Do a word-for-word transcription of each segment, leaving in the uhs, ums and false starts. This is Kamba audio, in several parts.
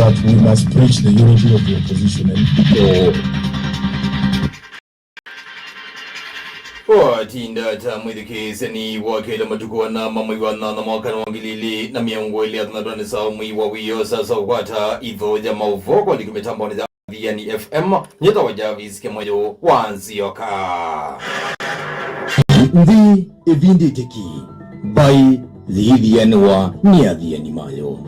But we must preach the unity of the opposition and people. Watinda ta mwĩthukĩĩsya nĩ wakĩla matukũ ana ma mwei wa nyanya mwaka wa ngili ilĩ na mĩongo ĩlĩ na thanthatũ nĩ saa ũmwe wa wĩoo sasa ũkwata itho ya maũvoo kwa likũ mĩtambonĩ ya Athiani F M. Nyĩtawa Jarvis Kĩmweyũ wa Nzioka. Nthĩ ĩvindĩte ki, mbaĩ yĩithianĩwa nĩ athiani mayo.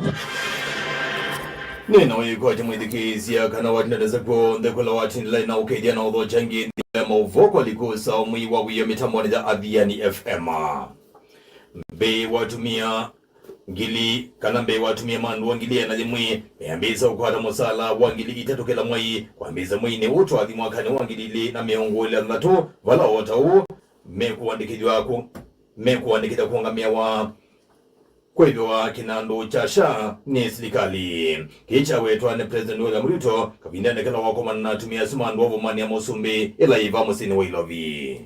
Nĩ na wĩkwatya mwĩthukĩĩsya kana watindanĩsya kw'onthe kũla watindĩla na ũkethya na ũthokya nthĩ ya maũvoo kwa likũ saa ũmwe wa wĩoo mĩtambonĩ ya Athiani F M. Mbee wa atumĩa ngili, kana mbee wa atumĩa ma andũ ngili ĩana yĩmwe meambĩĩsya ũkwata mũsaala wa ngili itatũ kĩla mwei, kwambĩĩsya mweinĩ ũũ twathi mwakanĩ wa ngili ilĩ na mĩongo ĩlĩ na thanthatũ, vala o ta ũu mekũandĩkĩthw'a kũ-, mekũandĩkĩthw'a kũũngamĩawa kwĩthĩwa kĩnandũ kya SHA nĩ silikalĩ. Kĩĩ kyawetwa nĩ President William Ruto kavindanĩ kala wakomana na atumĩa asu ma andũ a ũvũmanĩa mũsumbĩ ĩla yĩ vaa mũsyĩnĩ wa Ilovi.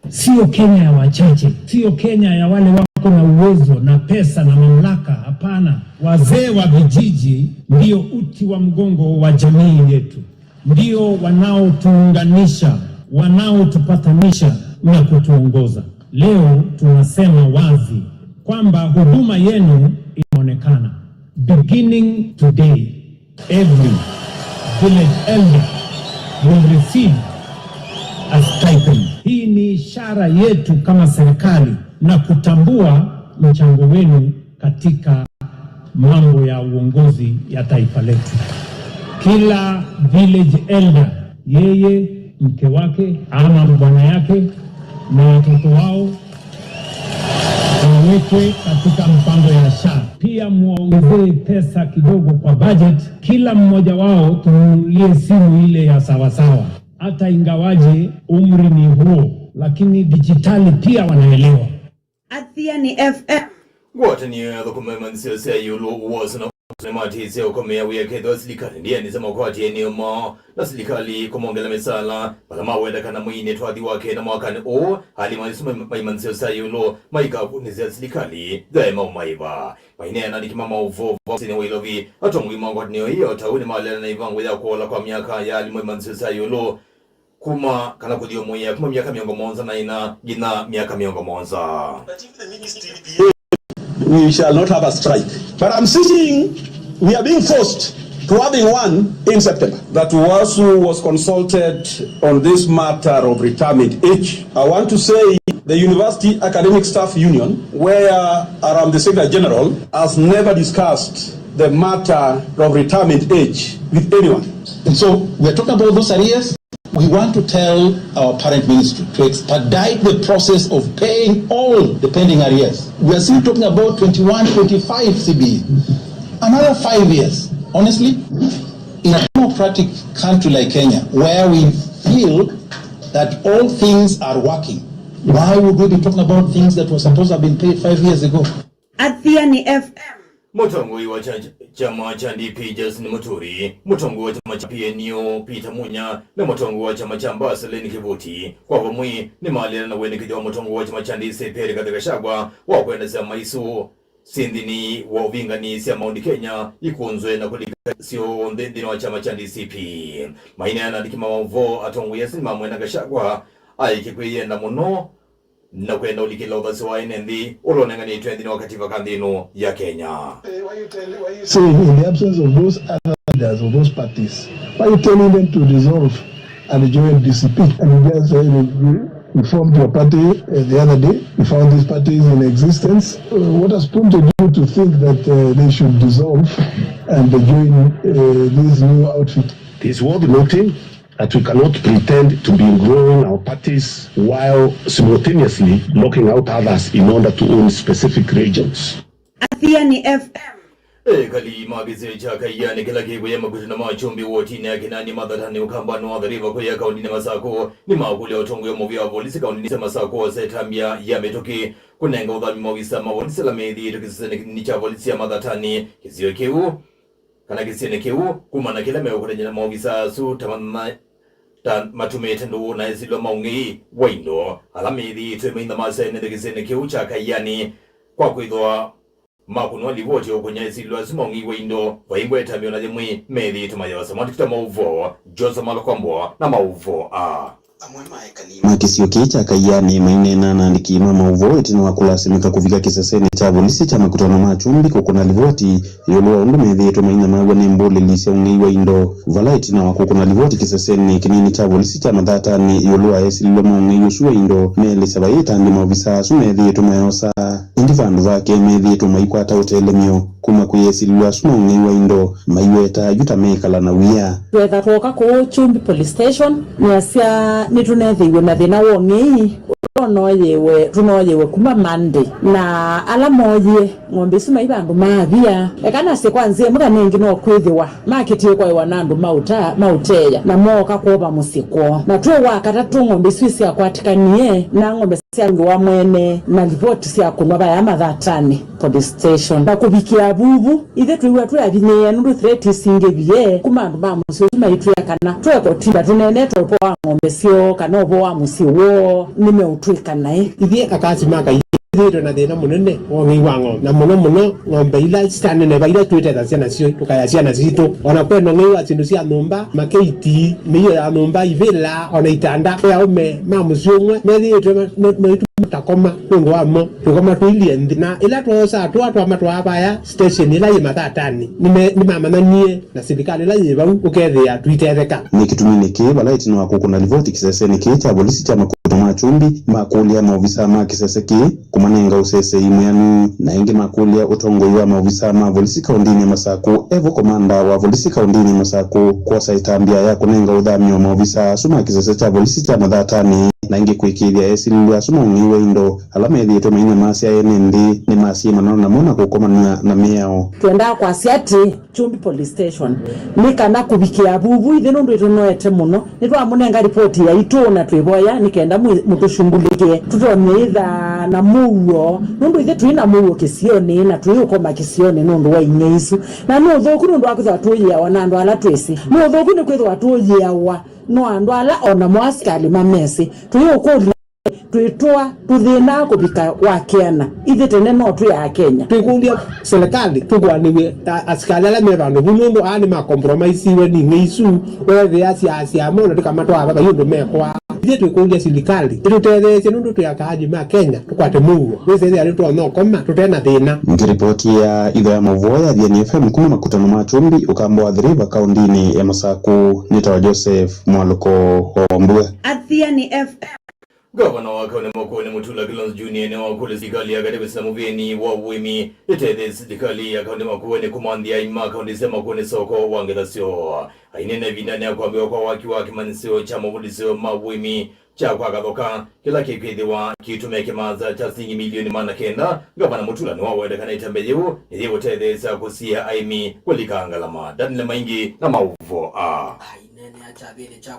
Sio Kenya ya wachache, sio Kenya ya wale wako na uwezo na pesa na mamlaka. Hapana, wazee wa vijiji ndio uti wa mgongo wa jamii yetu, ndio wanaotuunganisha, wanaotupatanisha na kutuongoza. Leo tunasema wazi kwamba huduma yenu inaonekana. Beginning today, every village elder will receive a stipend. Hii ni ishara yetu kama serikali na kutambua mchango wenu katika mambo ya uongozi ya taifa letu. Kila village elder, yeye, mke wake ama bwana yake na watoto wao wawekwe katika mpango ya SHA. Pia muongezee pesa kidogo kwa budget, kila mmoja wao tumnunulie simu ile ya sawasawa, hata ingawaje umri ni huo, lakini dijitali pia wanaelewa. Athiani F M. Ngwatanĩo ya athũkũmi ma imanyĩsyo sya ĩũlũ, wosa na nĩmatĩĩsya ũkomea wĩa kethĩwa silikalĩ ndĩanĩsya makwatĩanĩo moo na silikalĩ kũmongela mĩsaala, vala maweta kana mweinĩ twathi wa kenda mwakanĩ ũũ, alimũ asu ma, ma imanyĩsyo sya ĩũlũ maikavunĩsya silikalĩ yaema ũmaĩva. Maineena na andĩki ma maũvoo vaa mũsyĩnĩ wa Ilovi, atongoi ma ngwatanĩo ĩĩ o ta ũu nĩmaleana na ĩvango ya kũola kwa myaka ya alimũ ma imanyĩsyo sya ĩũlũ kuma kana kũthyũmũĩa kuma myaka mĩongo mũonza na ĩna nginya myaka mĩongo mũonza. We shall not have a strike. But I'm seeing we are being forced to having one in September. That WASU was consulted on this matter of retirement age. I want to say the University Academic Staff Union, where I am the Secretary General, has never discussed the matter of retirement age with anyone. And so we're talking about those arrears. We want to tell our parent ministry to expedite the process of paying all the pending arrears. We are still talking about twenty-one, twenty-five C B E. Another five years. Honestly, in a democratic country like Kenya, where we feel that all things are working, why would we be talking about things that were supposed to have been paid five years ago? Athiani F M. Mũtongoi wa kya-, kyama kya D P Justin Muturi, mũtongoi wa kyama kya P N U Peter Munya, na mũtongoi wa kyama kya Mbaa Seleni Kivuti kwa vamwe nĩmaleana na wĩanĩkĩthyo wa mũtongoi wa kyama kya D C P Rigathi Gachagua wa kwenda syama isu syĩ nthĩnĩ wa ũvingani sya Mount Kenya ikũnzwe na kũlika syonthe nthĩnĩ wa kyama kya D C P. Maineena na andĩki ma maũvoo, atongoi asu nĩmamwenda Gachagua aĩke kwĩyenda mũno na kwenda ũlikĩla ũthasyo wa ene nthĩ ũla ũnenganĩtwe nthĩnĩ wa kativa ka nthĩ ĩno ya Kenya. Saying in the absence of those other leaders of those parties, why are you telling them to dissolve and join D C P? And you just say you, you formed your party, uh, the other day, you found these parties in existence. Uh, what has prompted you to think that, uh, they should dissolve and join, uh, this new outfit? It is worth noting that we cannot pretend to be growing our parties while simultaneously locking out others in order to own specific regions. Athiani F M. Ekali ma kĩsio kya Kaiani kĩla kĩkwĩa Makuti na Machumbi wotinĩ ya Kinani Mathatani ũkambanĩ wa Athi River kũya kaũntĩnĩ Masakũ nĩmakũlya ũtongoi wa mũvĩa wa volisi kaũntĩnĩ sya Masakũ ose ĩtambya ya mĩtũkĩ kũnenga ũthami maovisa ma volisi ala methĩĩtwe kĩsĩsonĩ kĩnini kya volisi ya Mathatani kĩsio kĩu. Kana kĩsionĩ kĩu, kumana na kĩla meũkũlany'a na maovisa asu ta ma-, ta matũmĩĩte ndũũ na ĩsilwa ma ũng'ei wa indo, ala methĩĩtwe maitha masyaĩnĩthya kĩsionĩ kĩu kya Kaiani kwa kwĩthwa makũnwa livoti ya ũkũnya esilĩlwa asu maũng'ei wa indo, vai ngweta mĩonany'a mwe methĩĩtwe mayosa. Mwandĩki ta maũvoo Joseph Malokwambwa na maũvoo a. Amwe ma ekali ma kĩsio kĩĩ kya Kaianĩ maineena na andĩki ma maũvoo ĩtina wa kũlasimĩka kũvika kĩsesenĩ kya volisi kya Makutano ma Kyumbi kũkũna livoti ĩũlũ wa ũndũ methĩĩtwe mainyamaw'a nĩ mbũlĩli sya ũng'ei wa indo, vala ĩtina wa kũkũna livoti kĩsesenĩ kĩnini kya volisi kya Mathatanĩ ĩũlũ wa esilĩlwa ma ũng'ei ũsu wa indo, meelĩsya vai ĩtambya maovisa asu methĩĩtwe mayosa, ĩndĩ vandũ vake methĩĩtwe maikwata ũtelemyo kuma kwĩ esilĩlwa asu ma ũng'ei wa indo, maiweta yu ta meĩkala na wia. Twetha twooka kũũ Kyumbi Police Station, nĩasya nĩtũnethĩiwe na thĩna wa ũng'ei ũla ũnoyewe, tũnoyewe kuma Monday, na ala mooyie ng'ombe isu mai vandũ maavia. Eka nasye kwa nzĩa ĩmwe kana ĩngĩ no kwĩthĩwa makĩtie kwaĩwa na andũ ma ũta-, ma ũteya, na mooka kwova mũsyĩ kwoo. Na twĩ wa katatũ ng'ombe isu isyakwatĩkanie, na ng'ombe sya ũngĩ wa mwene, na livoti sya kũnwa vaya Mathatanĩ Police Station. Na kũvikĩa vuvu, ithyĩ twĩw'a twĩ avinyĩĩe nũndũ threat isingĩvie kuma andũ ma mũsyĩ ũsu maitwĩa kana twekotila tũneenete ũvoo wa ng'ombe syoo kana ũvoo wa mũsyĩ woo nĩmeũtwĩka naĩ. Ithyĩ akasi ma Kaianĩ twĩthĩĩtwe na thĩna mũnene wa ũng'ei wa ng'ombe, na mũno mũno ng'ombe ila sitaneneva ila twĩtethasya nasyo tũkaya syana sitũ. O na kwena ũng'ei wa syĩndũ sya nyũmba, makeiti, mĩio ya nyũmba, ivĩla, o na itanda. Ve aũme ma mũsyĩ ũmwe methĩĩtwe ma-, ma-, maituma takoma nũndũ wa mo, tũkoma tũilyĩ nthĩ. Na ĩla twoosaa tũa twamatwaa vaya station ĩla yĩ Mathatanĩ, nĩme-, nĩmamanyanie na silikalĩ ĩla yĩ vau, ũkethĩa tũitetheka. Nĩ kĩtuminĩ kĩĩ, vala ĩtina wa kũkũna livoti kĩsesenĩ kĩĩ kya volisi kya Makutano ma Kyumbi makũlya maovisa ma kĩsese kĩĩ kũmanenga ũsesei mwĩanu, na ĩngĩ makũlya ũtongoi wa maovisa ma volisi kaũndĩnĩ ya Masakũ, evo komanda wa volisi kaũndĩnĩ ya Masakũ kwosa ĩtambya ya kũnenga ũthamyo wa maovisa asu ma kĩsese kya volisi kya Mathatanĩ, na ĩngĩ kwĩkĩĩthya esilĩlwa asu ma ũng'ei wa indo ala methĩĩtwe mainyamasya ene nthĩ nĩmasyĩmanana namo na kũkomanw'a na mĩao. Twendaa kwasya atĩ Kyumbi Police Station nĩ kana kũvikĩa vuvu ithyĩ nũndũ ĩtũnoete mũno. Nĩtwamũnenga ripoti yaitũ na twĩvoya nĩ kenda mwĩ-, mũtũshungulikĩe tũtonye ĩtha na mũuo, nũndũ ithyĩ twĩ na mũuo kĩsionĩ na twĩ ũkoma kĩsionĩ nũndũ wa ing'ei isu. Na nĩ ũthũku nũndũ wa kwĩthĩwa tũyĩawa na andũ ala twĩsĩ. Nĩ ũthũku nĩ kwĩthĩwa tũyĩawa no andũ ala o namo asikalĩ mamesĩ. Twĩ ũkũlyo twĩtũa tũthĩna kũvika wa kĩana. Ithyĩ tene no twĩ Akenya. Twĩkũlya silikalĩ tũkũanĩw'e ta asikalĩ ala me vandũ vu, nũndũ aa nĩmakompromaisiwe nĩ ing'ei isu, weethĩa syaasya mo na tũkamatwaa vava yu ũndũ mekwaa. Ithyĩ twĩkũlya silikalĩ ĩtũtetheesye nũndũ twĩ akaaji ma Kenya tũkwate mũuo, wĩsethĩa nĩtwonya ũkoma tũte na thĩna. Ngĩripoti ya itho ya maũvoo ya Athiani F M kuma Makutano ma Kyumbi, ũkamba wa Athi River, kaũndĩnĩ ya Masakũ, nĩtawa Joseph Mwalũko wa Wambua. Athiani F M. Ngavana wa kaũntĩ Makueni Mutula Kilonzo Junior nĩwakũlya silikalĩ ya katĩ kwĩsĩla mũvĩanĩ wa ũĩmi ĩtetheesye silikalĩ ya kaũntĩ Makueni kũmanthĩa aĩmi ma kaũntĩ sya Makueni soko wa ngetha syoo. Aineena ĩvindanĩ ya kwambĩwa kwa waki wa kĩmanyĩsyo kya mavundĩsyo ma ũĩmi kya kwa Kathoka, kĩla kĩkwĩthĩwa kĩitũmĩa kĩmanza kya silingi milioni maana kenda, Ngavana Mutula nĩwaweta kana ĩtambya yĩu nĩyĩũtetheesya kũsiĩĩa aĩmi kũlika ngalama. Daniel Maingi na maũvoo aa. Aineenea kyathĩnĩ kya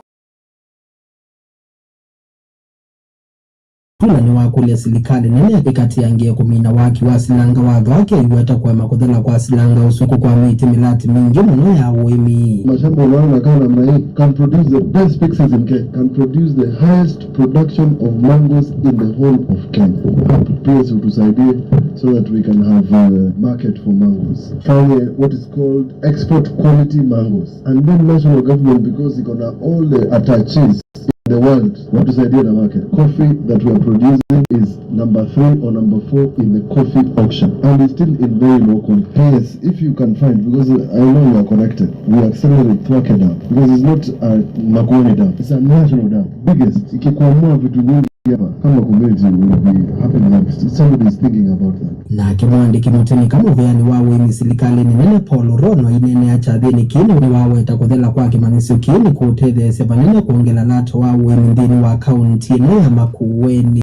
Mutula nĩwakũlya silikalĩ nene ĩkatĩangĩe kũmina waki wa silanga wa Thwake, iweta kũema kũthela kwa silanga ũsu kũkwamĩtye mĩlatĩ mingĩ mũno ya ũĩmi. Mashamba unaona kama hii can produce the best species in Kenya, can produce the highest production of mangoes in the whole of Kenya. Hapo pia si utusaidie so that we can have a market for mangoes. Fanye what is called export quality mangoes. And then national government, because iko na all the attaches in the world, watusaidie na market. Coffee that we are producing is number three or number four in the coffee auction. And it's still in very low quality. Yes, if you can find, because I know you are connected, we accelerate Thwake Dam, because it's not a Makueni dam, it's a national dam, biggest. Ikikwamua vitu nyingi hapa, kama community will be happy next. Somebody is thinking about that. Nake mwandĩki mũtĩnĩka mũvĩanĩ wa ũĩmi silikalĩnĩ nene Paul Orono aineenea kyathĩnĩ kĩĩ nĩwaweta kũthela kwa kĩmanyĩsyo kĩĩ nĩkũũtetheesya vanene kwongela lato wa ũĩmi nthĩnĩ wa kaũntĩ ĩno ya Makueni.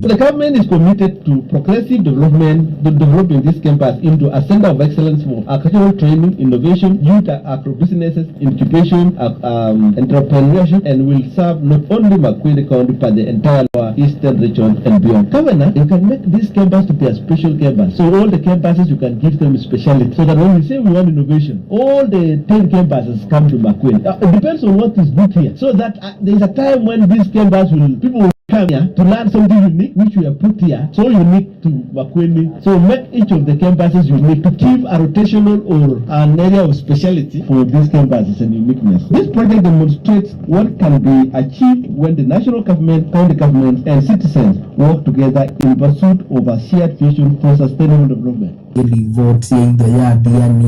The government is committed to progressive development, to developing this campus into a center of excellence for agricultural training, innovation, youth agribusinesses, incubation, uh, um, entrepreneurship, and will serve not only Makueni County but the entire Lower Eastern region and beyond. Governor, you can make this campus to be a special campus. So all the campuses, you can give them speciality. So that when we say we want innovation, all the ten campuses come to Makueni. Uh, it depends on what is built here. So that, uh, there is a time when this campus will, people will come here to learn something unique which we have put here, so unique to Makueni. So make each of the campuses unique to give a rotational or an area of speciality for these campuses and uniqueness. This project demonstrates what can be achieved when the national government, county governments, and citizens work together in pursuit of a shared vision for sustainable development. Ĩlivoti ya itho ya Athiani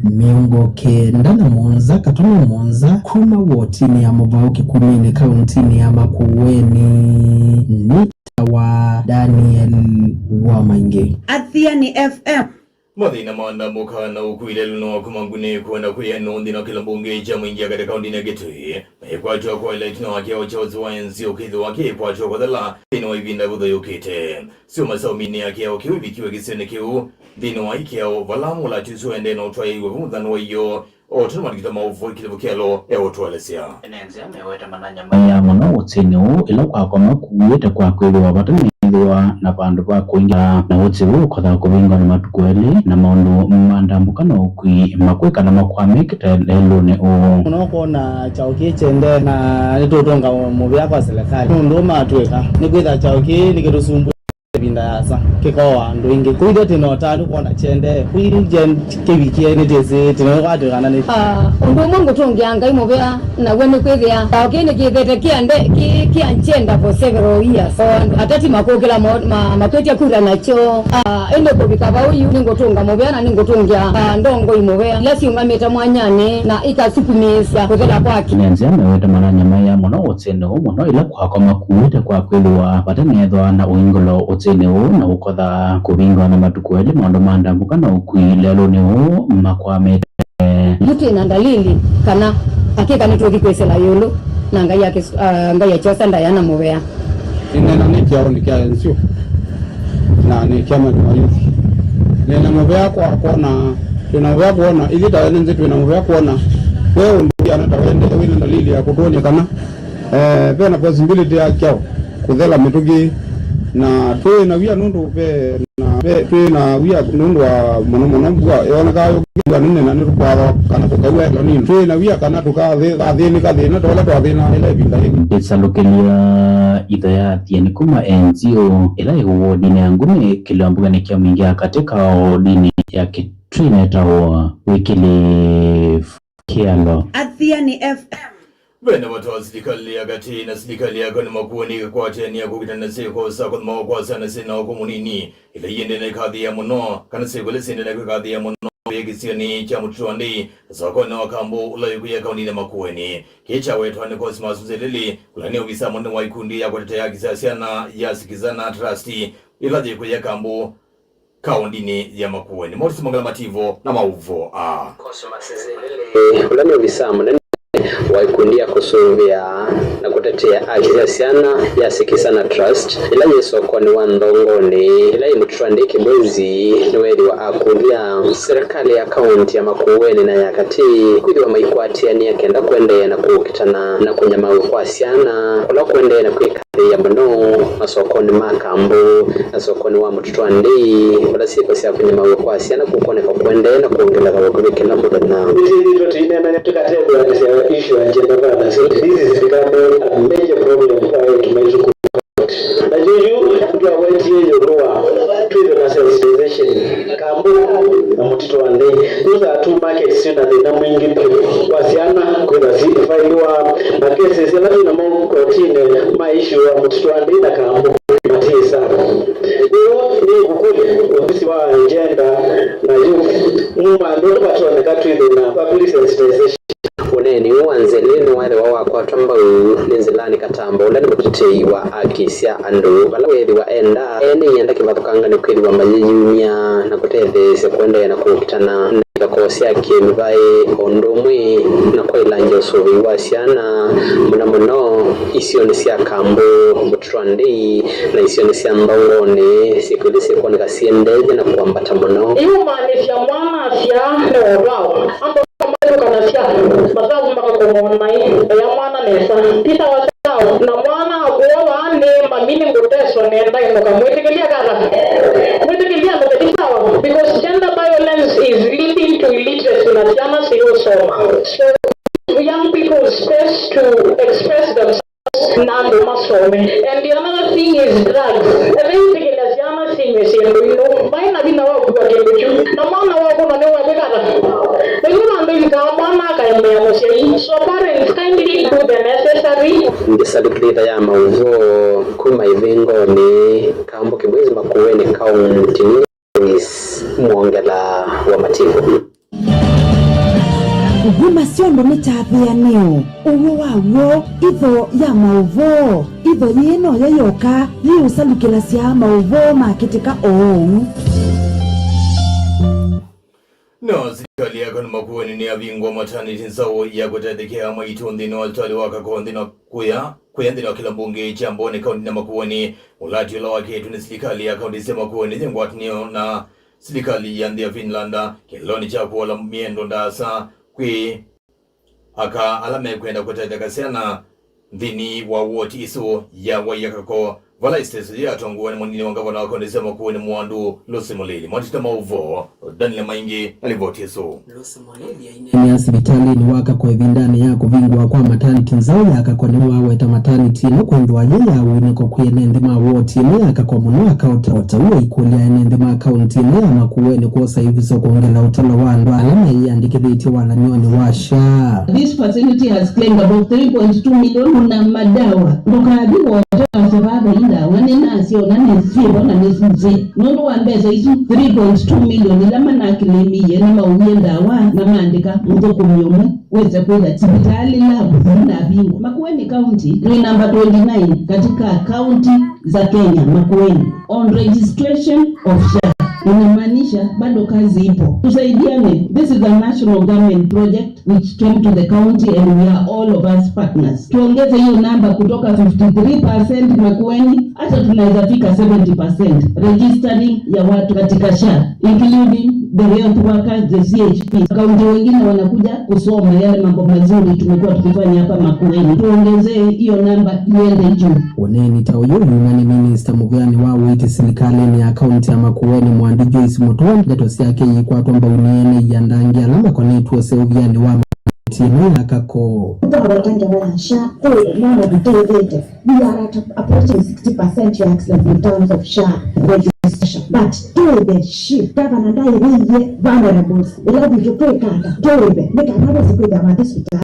mĩongo kenda na mũonza katono mũonza kuma wotinĩ ya Mũvaũki Kumĩnĩ kauntinĩ ya Makueni nĩ tawa Daniel wa Maingĩ. Athiani F M. Mathĩna ma ndambũka na ũkui lelũ no kuma ngunĩ kwenda kwĩ enu nthĩ na kĩla mbunge kya Mwingi ya katĩ kauntinĩ ya Kitui. Ĩkwatwa kwa ĩla ĩtina wa kĩao kya ũsĩ wa enzio kĩthĩwa kĩkwatwa kũthela nthĩnĩ wa ĩvinda ĩvũthũ yũkĩte. Syũma sya ũmini ya kĩao kĩu ivikiwe kĩsionĩ kĩu nthĩnĩ wa ĩkĩao vala mũlati ũsu ũendee na ũtwaĩiwe vu mũthanu wa ĩyoo, o tondũ mandĩkĩto ma ũvoo kĩlĩvu kĩalo eũtũelesya. Ene nzĩa mewete mananya maya mũno ũsĩnĩ ũũ ĩla kwakwa makuĩte kwa kwĩthĩwa vata nĩthĩwa na vandũ va kũingĩla na ũsĩ ũũ ũkotha kũvingwa na matukũ elĩ na maũndũ ma ndambũka na ũkui makwĩkala makwamĩkĩte lelũnĩ ũũ. Mũno kwona kyaũ kĩĩ kyende na nĩtũtũnga mũvea kwa serikali. Nũndũ matwĩka nĩkwĩtha kyaũ kĩĩ nĩkĩtũsumbũe ĩvinda yasa kĩkoa andũ aingĩ. Kwĩthĩwa twĩ na ũtanu kwona kyende, kwĩ kĩvikie nĩtĩsĩ tĩnĩũkwatĩkana nĩ. Ah, ũndũ ũmwe ngũtũngĩa Ngai mũvea naw'o nĩ kwĩthĩa kyaũ kĩĩ nĩkĩthete kĩande kĩ- kĩankyenda for several years. O andũ ateti makũkĩla mo- ma- makwĩtya kura nakyo. Ah, ĩndĩ kũvika vau yu nĩngũtũnga mũvea na nĩngũtũngĩa ah, ndongoi mũvea ila siũngamĩte mwanyanĩ na ikasukumĩĩsya kũthela kwakyo. Ene nzĩa mewete mananya maya mũno ũsĩnĩ ũũ mũno ĩla kwakwa makuĩte kwa kwĩthĩwa vata nĩthwa na ũingũlo ũsĩnĩ ũũ na ũkotha kũvingwa na matukũ elĩ maũndũ ma ndambũka na ũkui lelũnĩ ũũ makwamĩte. Yu twĩ na ndalili kana akĩka nĩtũthi kwĩsĩla ĩũlũ na Ngai akĩs- ah, Ngai akyosa ndaya na mũvea. Nĩneena nĩ kyaonĩ kya enzio na nĩ kya Mathima Youth. Nĩ na mũvea kwa kwona, twĩ na mũvea kwona, ithyĩ ta ene nzĩ twĩ na mũvea kwona ve ũndũ wĩana ta wendee wĩ na ndalili ya kũtwony'a kana eh, ve na possibility ya kyaũ kũthela mĩtũkĩ, na twĩ na wia nũndũ ve na ve twĩ na wia nũndũ wa mũno mũno mbua yonekaa yũkĩte mbua nene na nĩtũkwatha kana kũkaiwa ĩla nini. Twĩ na wia kana tũkathĩnĩka thĩna ta ũla twathĩnaa ĩla ĩvinda yĩngĩ. Ĩsalũkĩlya itho ya Athiani kuma N G O ĩla ĩ wodinĩ ya Ngumi kĩlĩwa mbuganĩ kya Mwingi ya katĩ ka wodinĩ ya Kitui netawa Wycliffe Kialo. Athiani F M. Ve na vata wa silikalĩ ya katĩ na silikalĩ ya kaũntĩ Makueni ĩkakwatĩanĩa kũkitana syĩko sya kũthũmawa kwa syana syĩ na ũkũũ mũnini, ila iendee na ikathĩĩa mũno, kana syĩko ila siendee na ikathĩĩa mũno, vĩ kĩsionĩ kya Mũtitũ wa Ndei, sokonĩ wa Kambu, ũla wĩ kũya kaũntĩnĩ ya Makueni. Kĩĩ kyawetwa nĩ Cosmas Mzeleli, ũla nĩ ovisa mũnene wa ikundi ya kũtetea haki sya syana ya Sikizana Trust, ĩla yĩ kũya Kambu, kaũntĩnĩ ya Makueni. Maũndũ simangala mativo na maũvoo aa. Cosmas Mzeleli, ũla nĩ ovisa mũnene wa ikundi ya kũsũvĩa na kũtetea haki sya syana ya Sikizana Trust, ĩla yĩ sokonĩ wa Nthongonĩ, ĩla yĩ Mũtitũ wa Ndei Kibwezi, nĩweethĩwa akũlya serikali ya kaũntĩ ya Makueni na ya katĩ kwĩthĩwa maikwatĩanĩa kenda kũendeea na kũkitana na kũnyamaaw'a kwa syana kũla kũendeee na kwĩka thĩĩa mũno masokonĩ ma Kambu na sokonĩ wa Mũtitũ wa Ndei, kũla syĩko sya kũnyamaaw'a kwa syana kũkoneka kũendee na kwongeleka vakuvĩ kĩla mũthenya. Nĩtwĩthĩĩtwe tũineenany'a tũkatetheanĩsya issue ya gender violence. This is becoming a major problem kwa eĩtu maitũ kũu. Na yu yu twawetie ĩũlũ wa twĩthwe na sensitization. Kambu na Mũtitũ wa Ndei. Those are two markets syĩ na thĩna mwingĩ vyũ wa syana kwĩthwa sifailiwa. Ma cases ala twĩ namo kotinĩ ma issue wa Mũtitũ wa Ndei na Kambu matiĩsa. Kwoou nĩngũkũlya ovisi wa gender na youth, mumanthe ũndũ vatoneka twĩthĩe na public sensitization. Ũneeni ũũ wa Nzeli nĩweethĩwa wakwatwa mbau nĩ Nzilani Katamba, ũla nĩ mũtetei wa haki sya andũ, vala weethĩwa endaa ene ianda kĩvathũkanganyo kwĩthĩwa mayĩyumya na kũtetheesya kũendeea na kũkitana na ithokoo sya kĩ-mĩvaĩ, o ũndũ ũmwe na kwaĩlangya ũsũvĩi wa syana, mũno mũno isionĩ sya Kambu, Mũtitũ wa Ndei, na isionĩ sya Nthongonĩ, syĩko ila syĩkwoneka siendete na kwambata mũno. Ĩyumbanĩsya mwana asyaa nĩ ũtwawa. Andũ maĩtũkanasya mathavu makakoma naĩ, ea mwana nesa. Ti sawa sawa. Na mwana akũwa vaa nĩ mami nĩ ngũteswa nenda ĩnũka. Mwĩtĩkĩlya kata. Mwĩtĩkĩlya nũke ti sawa. Because gender violence is leading to illiteracy na syana siũsoma. So young people space to express themselves na andũ masome. And Nĩ ya mũsyai. So parents, kindly do the necessary. Ngĩsalukĩlĩta ya maũvoo kuma ĩvĩngonĩ, Kambo Kĩbwezi, Makueni County, Louis Mwongela wa Mativu. Kuma syonthe nĩ kyathĩanĩo, ũw'o wa w'o, itho ya maũvoo. Itho yĩĩ noyo yoka yĩũsalukĩlasya maũvoo makĩtĩka oou. No silikalĩ ya kaũntĩ Makueni nĩyavingũa matanĩti nzaũ ya kũtethekea amaitũ nthĩnĩ wa ũsivitalĩ wa Kako nthĩnĩ wa kũya, kũya nthĩnĩ wa kĩla mbunge kya Mbooni kaũntĩnĩ ya Makueni. Ũlati ũla wakĩtwe nĩ silikalĩ ya kaũntĩ sya Makueni yĩ ngwatanĩo na silikalĩ ya nthĩ ya Finland kĩlonĩ kya kũola mĩendo ndaasa kwĩ aka ala mekwenda kũtetheka syana nthĩnĩ wa woti ĩsu ya Waiyakako, vala ĩsitesĩ yĩu yatongoew'e nĩ mũnini wa ngavana wa kaũntĩ sya Makueni Mwandu, Lucy Mũlili. Mwatita maũvoo, Daniel Maingi na livoti ĩsu. Lucy Mũlili aineenea sivitalĩnĩ wa Kako ĩvindanĩ ya kũvingũa kwa matanĩti nzaũ ya Kako nĩwaweta matanĩti ĩno kwĩthĩwa yĩ ya ũinĩko kwĩ ene nthĩ ma woti ĩno ya Kako mũno akaũta ũtau aikũlya ene nthĩ ma kaũntĩ ĩno ya Makueni kwosa ĩvuso kwongela ũtalo wa andũ ala meyĩandĩkĩthĩtye walany'onĩ wa SHA. This facility has claimed about three point two million na madawa. Ndũkathi wotela ũsevava ndawa nĩnasyona nĩsyĩvo na nĩsisĩ. Nũndũ wa mbesa isu three point two million ila manakilĩmie na mauie ndawa na maandĩka mũthũkũmi ũmwe wĩse kwĩtha sivitalĩ, lab, na bingo. Makueni County twĩ namba twenty-nine katika county za Kenya, Makueni, on registration of SHA. Inamaanisha bado kazi ipo. Tusaidiane. This is a national government project which came to the county and we are all of us partners. Tuongeze hiyo namba kutoka fifty-three percent Makueni, hata tunaweza fika seventy percent registering ya watu katika SHA, including the health workers, the C H Ps. Kaunti wengine wanakuja kusoma yale mambo mazuri tumekuwa tukifanya hapa Makueni. Tuongezee hiyo namba iende juu. Ũneeni ta ũyũ yuma nĩ minista mũvĩanĩ wa ũiiti silikalĩnĩ ya kaunti ya Makueni, Mwandu Joyce Mutua. Ndeto syake iikwatwa mbau nĩ ene ianda angĩ ala makonetw'e ũseũvyanĩ wa matanĩti ĩno ya Kako. Ũtwawa ta ngewa ya SHA, ĩĩ, no na tũtethete. We are at approaching sixty percent, Your Excellency, in terms of SHA registration. But twĩve SHIF, gavana ndaĩvĩie vulnerables. Ĩla vitũ twĩkata, twĩve, nĩ kana vose kwĩthĩwa mathispita.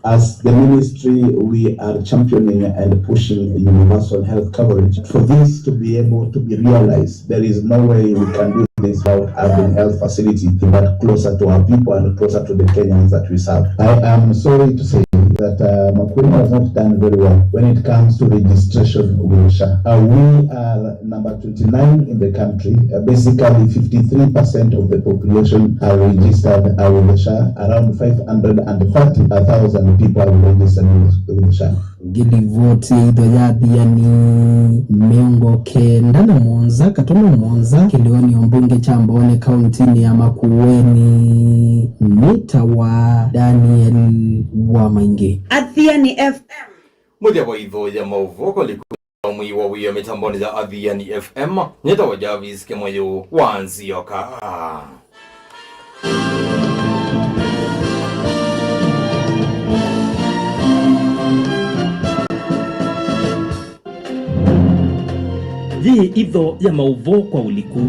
As the ministry, we are championing and pushing universal health coverage. For this to be able to be realized, there is no way we can do this without having health facility that closer to our people and closer to the Kenyans that we serve. I am sorry to say that uh, Makueni has not done very well when it comes to registration with SHA. Uh, we are number twenty-nine in the country. Uh, basically, fifty-three percent of the population are registered uh, with SHA. Around five hundred and thirty thousand people are registered with, with SHA. Ngilivoti ya itho ya athiani mĩongo kenda na mũonza katono mũonza kĩlĩonĩ o mbunge kya Mbooni kauntinĩ ya Makueni nĩtawa Daniel Wamaingĩ. Athiani F M. Mũthya wa itho ya maũvoo kũlikũ. Mwii wa wĩa mĩtambonĩ ya Athiani F M, nyĩtawa Jarvis Kĩmũyũ wa Nzioka. Yĩ itho ya maũvoo kwa ũliku.